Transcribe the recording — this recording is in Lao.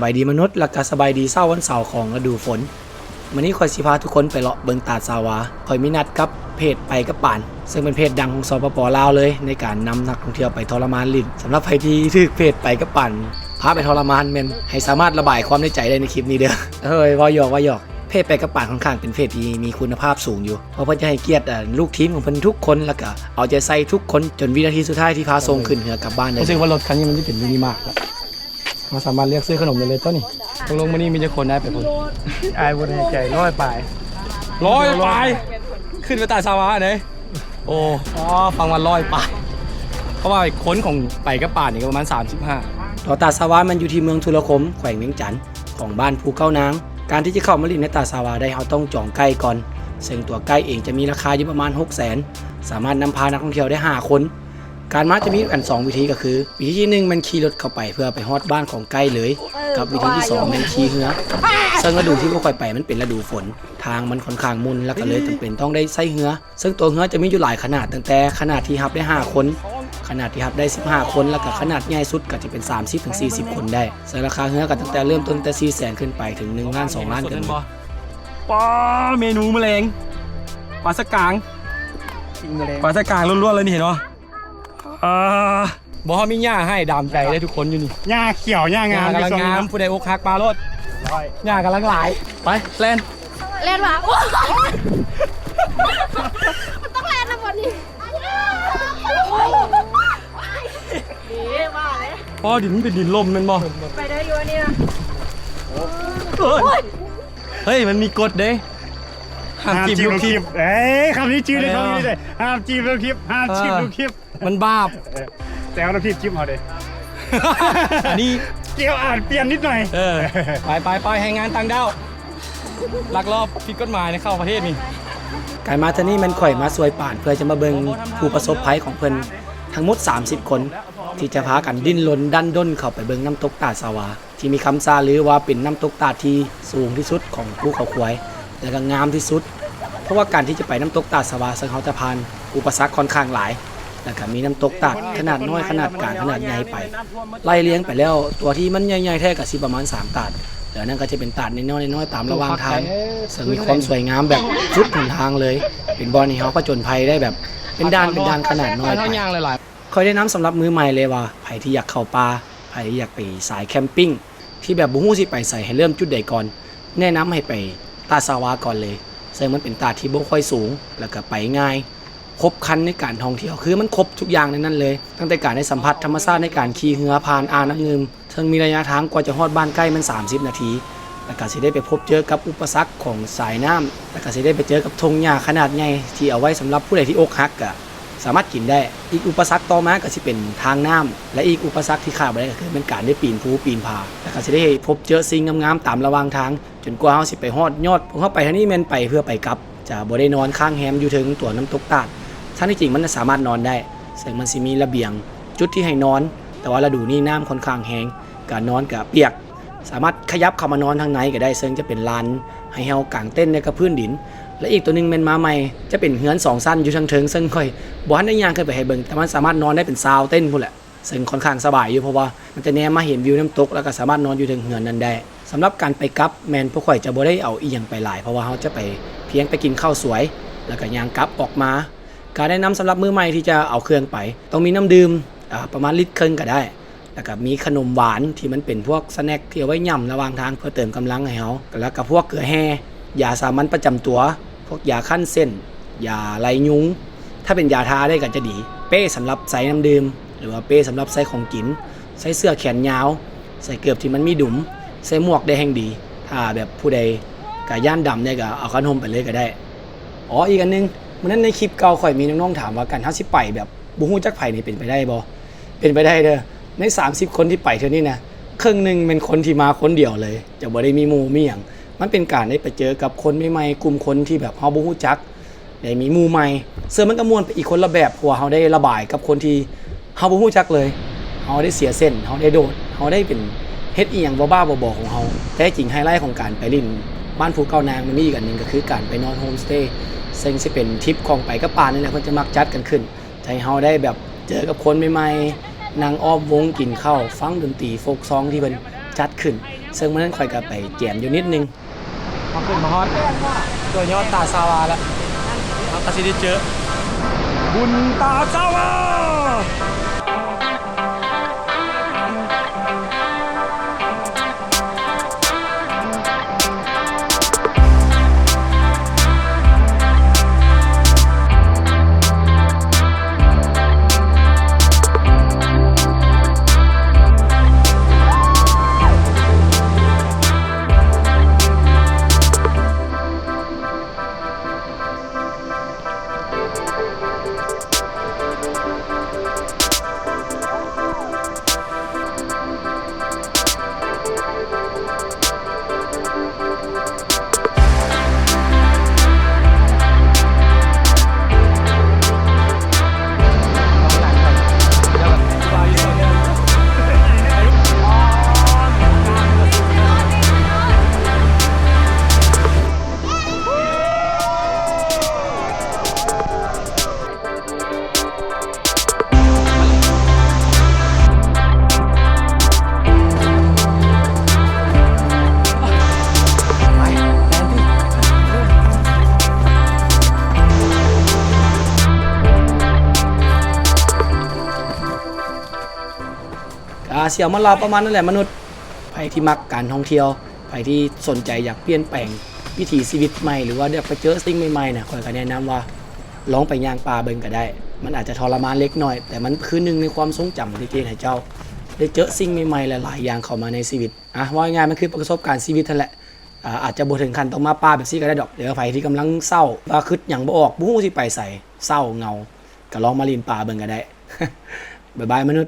ສະບາຍດີມະນຸດ ແລະກະສະບາຍດີເຊົ້າວັນເສົາຂອງລະດູຝົນ. ມື້ນີ້ຂ້ອຍຊິພາທຸກຄົນໄປເລາະເບິ່ງຕາດສາວາ. ຂ້ອຍມີນັດກັບເພຈໄປກັບປານ ເຊິ່ງເປັນເພຈດັງຂອງ ສປປ ລາວ ເລີຍ ໃນການນຳນັກທ່ອງທ່ຽວໄປທໍລະມານຫຼິ້ນ. ສຳລັບໃຜທີ່ຖືກເພຈໄປກັບປານພາໄປທໍລະມານ ແມ່ນໃຫ້ສາມາດລະບາຍຄວາມໃນໃຈໄດ້ໃນຄລິບນີ້ເດີ. ເອີຍ ເວົ້າຫຍອກ ເວົ້າຫຍອກ. ເພຈໄປກັບປານຂ້ອນຂ້າງເປັນເພຈທີ່ມີຄຸນນະພາບສູງຢູ່ ເພາະເພິ່ນຈະໃຫ້ກຽດ ເອີ ລູກທີມຂອງເພິ່ນທຸກຄົນ ແລະກະເອົາໃຈໃສ່ທຸກຄົນ ຈົນວິນາທີສຸດທ້າຍທີ່ພາສົ່ງຂຶ້ນເຮືອກັບບ້ານໄດ້. ຮູ້ສຶກວ່າລົດຄັນນີ້ມັນຈະເປັນມິນິມາດລະ ເຮົາສາມາດເລືອກຊື້ຂະໜົມໄດ້ເລີຍຕົວະນີ້. ຕົກລົງມື້ນີ້ມີຈັກຄົນ? ອ້າຍໄປພຸ້ນ ອ້າຍບໍ່ແນ່ໃຈ ຮ້ອຍປາຍ. ຮ້ອຍປາຍ? ຂຶ້ນໄປຕາດສາວາເດ້. ໂອ້ ຟັງວ່າຮ້ອຍປາຍ ເພາະວ່າຄົນຂອງໄປກັບປານນີ້ກໍປະມານສາມສິບຫ້າ. ເລາະຕາດສາວາແມ່ນຢູ່ທີ່ເມືອງທຸລະຄົມ ແຂວງວຽງຈັນ ຂອງບ້ານພູເກົ້ານາງ. ການທີ່ຈະເຂົ້າມາຫຼິ້ນໃນຕາດສາວາໄດ້ ເຮົາຕ້ອງຈອງໄກ່ກ່ອນ ເຊິ່ງຕົວໄກ່ເອງຈະມີລາຄາຢູ່ປະມານຫົກແສນ ສາມາດນຳພານັກທ່ອງທ່ຽວໄດ້ຫ້າຄົນ. ການມາຈະມີກັນສອງວິທີ ກໍຄື ວິທີທີໜຶ່ງແມ່ນຂີ່ລົດເຂົ້າໄປເພື່ອໄປຮອດບ້ານຂອງໄກ່ເລີຍ ກັບວິທີທີສອງແມ່ນຂີ່ເຮືອ. ເຊິ່ງລະດູທີ່ພວກຂ້ອຍໄປມັນເປັນລະດູຝົນ ທາງມັນຂ້ອນຂ້າງໝຸ່ນ ແລະກະເລີຍຈຳເປັນຕ້ອງໄດ້ໃຊ້ເຮືອ. ເຊິ່ງຕົວເຮືອຈະມີຢູ່ຫຼາຍຂະໜາດ ຕັ້ງແຕ່ຂະໜາດທີ່ຮັບໄດ້ຫ້າຄົນ, ຂະໜາດທີ່ຮັບໄດ້ສິບຫ້າຄົນ ແລະກະຂະໜາດໃຫຍ່ສຸດກໍຈະເປັນສາມສິບເຖິງສີ່ສິບຄົນໄດ້. ເຊິ່ງລາຄາເຮືອກໍຕັ້ງແຕ່ເລີ່ມຕົ້ນແຕ່ສີ່ແສນຂຶ້ນໄປເຖິງໜຶ່ງລ້ານສອງລ້ານກໍມີ. ປາ ເມນູມະແລງ ປາສະກາງ ປາສະກາງລ້ວນໆເລີຍນີ້ເນາະ. ອ່າ ບໍ່ ເຮົາມີຫຍ້າໃຫ້ດາມໃຈເດ້ທຸກຄົນຢູ່ນີ້. ຫຍ້າຂຽວ ຫຍ້າງາມ ຫຍ້າກຳລັງງາມ. ຜູ້ໃດອົກຫັກມາໂລດ. ຫຍ້າກຳລັງຫຼາຍ. ໄປ ແລ່ນ ແລ່ນວ່າ ໂອ້ຍ ມັນຕ້ອງແລ່ນນຳບໍ່ນີ້. ນີ້ວ່າເລີຍ. ອໍ ດິນມັນເປັນດິນລົມແມ່ນບໍ່? ໄປໄດ້ຢູ່ອັນນີ້ນະ. ເອີຍ ເຮີ້ຍ ມັນມີກົດເດ້. ຫ້າມຈີບລູກທີບ. ເອີຍ ຄຳນີ້ຈື່ໄດ້ ຄຳນີ້ໄດ້. ຫ້າມຈີບລູກທີບ ຫ້າມຈີບລູກທີບ. ມັນບາບ. ແຕ່ວ່າລູກທີບຈີບເຮົາເດ້. ອັນນີ້ກຽວອາດປ່ຽນນິດໜ້ອຍ. ເອີ ໄປໆໆ ແຮງງານຕ່າງດ້າວ ລັກລອບຜິດກົດໝາຍໃນເຂົ້າປະເທດນີ້. ການມາເທື່ອນີ້ແມ່ນຂ້ອຍມາຊ່ວຍປານ ເພື່ອຈະມາເບິ່ງຜູ້ປະສົບໄພຂອງເພິ່ນທັງໝົດສາມສິບຄົນ ທີ່ຈະພາກັນດີ້ນລົນດັນດົນເຂົ້າໄປເບິ່ງນ້ຳຕົກຕາດສາວາ. ທີ່ມີຄຳຊາລືວ່າເປັນນ້ຳຕົກຕາດທີ່ສູງທີ່ສຸດຂອງພູເຂົາຄວາຍ ແລະກະງາມທີ່ສຸດ. ເພາະວ່າການທີ່ຈະໄປນ້ຳຕົກຕາດສະຫວາ ເຊິ່ງເຮົາຈະຜ່ານອຸປະສັກຂ້ອນຂ້າງຫຼາຍ ແລະກະມີນ້ຳຕົກຕາດຂະໜາດນ້ອຍ, ຂະໜາດກາງ, ຂະໜາດໃຫຍ່ໄປ. ໄລ່ລຽງໄປແລ້ວ ຕົວທີ່ມັນໃຫຍ່ໆແທ້ກະຊິປະມານສາມຕາດ ແລ້ວນັ້ນກະຈະເປັນຕາດນ້ອຍໆ ນ້ອຍໆຕາມລະຫວ່າງທາງ ເຊິ່ງມີຄວາມສວຍງາມແບບສຸດຫົນທາງເລີຍ. ເປັນບ່ອນໃຫ້ເຮົາຜະຈົນໄພໄດ້ແບບເປັນດ່ານ, ເປັນດ່ານຂະໜາດນ້ອຍໄປ. ຂ້ອຍແນະນຳສຳລັບມືໃໝ່ເລີຍວ່າ ໃຜທີ່ຢາກເຂົ້າປ່າ, ໃຜທີ່ຢາກໄປສາຍແຄມປິງ ທີ່ແບບບໍ່ຮູ້ຊິໄປໃສ ໃຫ້ເລີ່ມຈຸດໃດກ່ອນ, ແນະນຳໃຫ້ໄປຕາດສາວາກ່ອນເລີຍ ເຊິ່ງມັນເປັນຕາດທີ່ບໍ່ຄ່ອຍສູງ ແລ້ວກະໄປງ່າຍ, ຄົບຄັນໃນການທ່ອງທ່ຽວ ຄືມັນຄົບທຸກຢ່າງໃນນັ້ນເລີຍ ຕັ້ງແຕ່ການໄດ້ສຳຜັດທຳມະຊາດ ໃນການຂີ່ເຮືອຜ່ານອ່າງນ້ຳງື່ມ ເຊິ່ງມີໄລຍະທາງກວ່າຈະຮອດບ້ານໃກ້ມັນສາມສິບນາທີ ແລ້ວກະຊິໄດ້ໄປພົບເຈີກັບອຸປະສັກຂອງສາຍນ້ຳ ແລ້ວກະຊິໄດ້ໄປເຈີກັບທົ່ງຫຍ້າຂະໜາດໃຫຍ່ ທີ່ເອົາໄວ້ສຳລັບຜູ້ໃດທີ່ອົກຫັກ ກະ ສາມາດກິນໄດ້. ອີກອຸປະສັກຕໍ່ມາກໍຊິເປັນທາງນ້ຳ ແລະ ອີກອຸປະສັກທີ່ຂາດບໍ່ໄດ້ກໍຄືແມ່ນການໄດ້ປີນພູປີນຜາ ແລ້ວກໍຊິໄດ້ພົບເຈີສິ່ງງາມໆຕາມລະຫວ່າງທາງ ຈົນກວ່າເຮົາຊິໄປຮອດຍອດ. ພວກເຮົາໄປທາງນີ້ແມ່ນໄປເພື່ອໄປກັບ ຈະບໍ່ໄດ້ນອນຄ້າງແຮມຢູ່ເທິງຕົວນ້ຳຕົກຕາດ. ທັງທີ່ຈິງມັນສາມາດນອນໄດ້ ເຊິ່ງມັນຊິມີລະບຽງຈຸດທີ່ໃຫ້ນອນ ແຕ່ວ່າລະດູນີ້ນ້ຳຂ້ອນຂ້າງແຮງ ການນອນກະປຽກ ສາມາດຂະຫຍັບເຂົ້າມານອນທາງໃນກໍໄດ້ ເຊິ່ງຈະເປັນລານໃຫ້ເຮົາກາງເຕັນໄດ້ກັບພື້ນດິນ. ແລະ ອີກຕົວໜຶ່ງແມ່ນມາໃໝ່ ຈະເປັນເຮືອນສອງຊັ້ນຢູ່ທາງເທິງ ເຊິ່ງຂ້ອຍບໍ່ທັນໄດ້ຍ່າງຂຶ້ນໄປໃຫ້ເບິ່ງ ແຕ່ມັນສາມາດນອນໄດ້ເປັນຊາວເຕັນພຸ້ນແຫຼະ ເຊິ່ງຂ້ອນຂ້າງສະບາຍຢູ່ ເພາະວ່າມັນຈະແນມມາເຫັນວິວນ້ຳຕົກ ແລ້ວກໍສາມາດນອນຢູ່ເທິງເຮືອນນັ້ນໄດ້. ສຳລັບການໄປກັບແມ່ນພວກຂ້ອຍຈະບໍ່ໄດ້ເອົາອີ່ຫຍັງໄປຫຼາຍ ເພາະວ່າເຮົາຈະໄປພຽງໄປກິນເຂົ້າສວຍ ແລ້ວກໍຍ່າງກັບອອກມາ. ການແນະນຳສຳລັບມືໃໝ່ທີ່ຈະເອົາເຄື່ອງໄປ ຕ້ອງມີນ້ຳດື່ມ ອາ ປະມານລິດເຄິ່ງກໍໄດ້ ແລ້ວກະມີຂະໜົມຫວານທີ່ມັນເປັນພວກສະແນັກທີ່ເອົາໄວ້ຫຍ້ຳລະຫວ່າງທາງເພື່ອເຕີມກຳລັງໃຫ້ເຮົາ ແລ້ວກະພວກເກືອແຮ່, ຢາສາມັນປະຈຳຕົວ, ພວກຢາຄັ້ນເສັ້ນ, ຢາໄລ່ຍຸງ, ຖ້າເປັນຢາທາໄດ້ກະຈະດີ, ເປ້ສຳລັບໃສ່ນ້ຳດື່ມ ຫຼືວ່າເປ້ສຳລັບໃສ່ຂອງກິນ, ໃສ່ເສື້ອແຂນຍາວ, ໃສ່ເກີບທີ່ມັນມີດຸມ, ໃສ່ໝວກໄດ້ແຮ່ງດີ. ຖ້າແບບຜູ້ໃດກະຢ້ານດຳແດ່ກະເອົາຄັນຮົ່ມໄປເລີຍກະໄດ້. ອໍ ອີກອັນໜຶ່ງ, ມື້ນັ້ນໃນຄລິບເກົ່າຂ້ອຍມີນ້ອງໆຖາມວ່າ ການເຮົາຊິໄປແບບ ບໍ່ຮູ້ຈັກໃຜນີ້ເປັນໄປໄດ້ບໍ່? ເປັນໄປໄດ້ເດີ. ໃນສາມສິບຄົນທີ່ໄປເທື່ອນີ້ນະ ເຄິ່ງໜຶ່ງແມ່ນຄົນທີ່ມາຄົນດຽວເລີຍ ຈະບໍ່ໄດ້ມີໝູ່ມີຫຍັງ. ມັນເປັນການໄດ້ໄປເຈີກັບຄົນໃໝ່ໆ ກຸ່ມຄົນທີ່ແບບເຮົາບໍ່ຮູ້ຈັກ ໄດ້ມີໝູ່ໃໝ່ ເຊິ່ງມັນກໍມ່ວນໄປອີກຄົນລະແບບ ເພາະວ່າເຮົາໄດ້ລະບາຍກັບຄົນທີ່ເຮົາບໍ່ຮູ້ຈັກເລີຍ. ເຮົາໄດ້ເສຍເສັ້ນ, ເຮົາໄດ້ໂດດ, ເຮົາໄດ້ເປັນເຮັດອີ່ຫຍັງບ້າໆບອໆຂອງເຮົາ. ແທ້ຈິງໄຮໄລຂອງການໄປຫຼິ້ນບ້ານພູເກົ້ານາງ ມັນມີອີກອັນໜຶ່ງ ກໍຄືການໄປນອນໂຮມສະເຕ ເຊິ່ງຊິເປັນທຣິບຂອງໄປກັບປານນີ້ແຫຼະ ເພິ່ນຈະມັກຈັດກັນຂຶ້ນ. ໃຫ້ເຮົາໄດ້ແບບເຈີກັບຄົນໃໝ່ໆ ນັ່ງອ້ອມວົງກິນເຂົ້າ ຟັງດົນຕີໂຟກຊອງທີ່ເພິ່ນຈັດຂຶ້ນ. ເຊິ່ງມື້ນັ້ນຂ້ອຍກໍໄປແຈມຢູ່ນິດໜຶ່ງ. ເຮົາຂຶ້ນມາຮອດຕົວຍອດຕາຊາວາແລ້ວ ເຮົາກໍຊິໄດ້ເຈີບຸນຕາຊາວາ. ກະຊິເອົາມາເລົ່າປະມານນັ້ນແຫຼະມະນຸດ. ໃຜທີ່ມັກການທ່ອງທ່ຽວ ໃຜທີ່ສົນໃຈຢາກປ່ຽນແປງວິຖີຊີວິດໃໝ່ ຫຼືວ່າຢາກໄປເຈີສິ່ງໃໝ່ໆນະ ຂ້ອຍກໍແນະນຳວ່າລອງໄປຍ່າງປ່າເບິ່ງກໍໄດ້. ມັນອາດຈະທໍລະມານເລັກນ້ອຍ ແຕ່ມັນຄືໜຶ່ງໃນຄວາມຊົງຈຳທີ່ເຮັດໃຫ້ເຈົ້າໄດ້ເຈີສິ່ງໃໝ່ໆຫຼາຍໆຢ່າງເຂົ້າມາໃນຊີວິດ. ອະ ເວົ້າງ່າຍໆ ມັນຄືປະສົບການຊີວິດຫັ້ນແຫຼະ. ອາ ອາດຈະບໍ່ເຖິງຂັ້ນຕ້ອງມາປ່າແບບຊີ້ກໍໄດ້ດອກ. ແຕ່ວ່າໃຜທີ່ກຳລັງເສົ້າ ວ່າຄຶດຫຍັງບໍ່ອອກ ບໍ່ຮູ້ຊິໄປໃສ ເສົ້າເຫງົາ ກໍລອງມາຫຼິ້ນປ່າເບິ່ງກໍໄດ້. ບາຍບາຍມະນຸດ.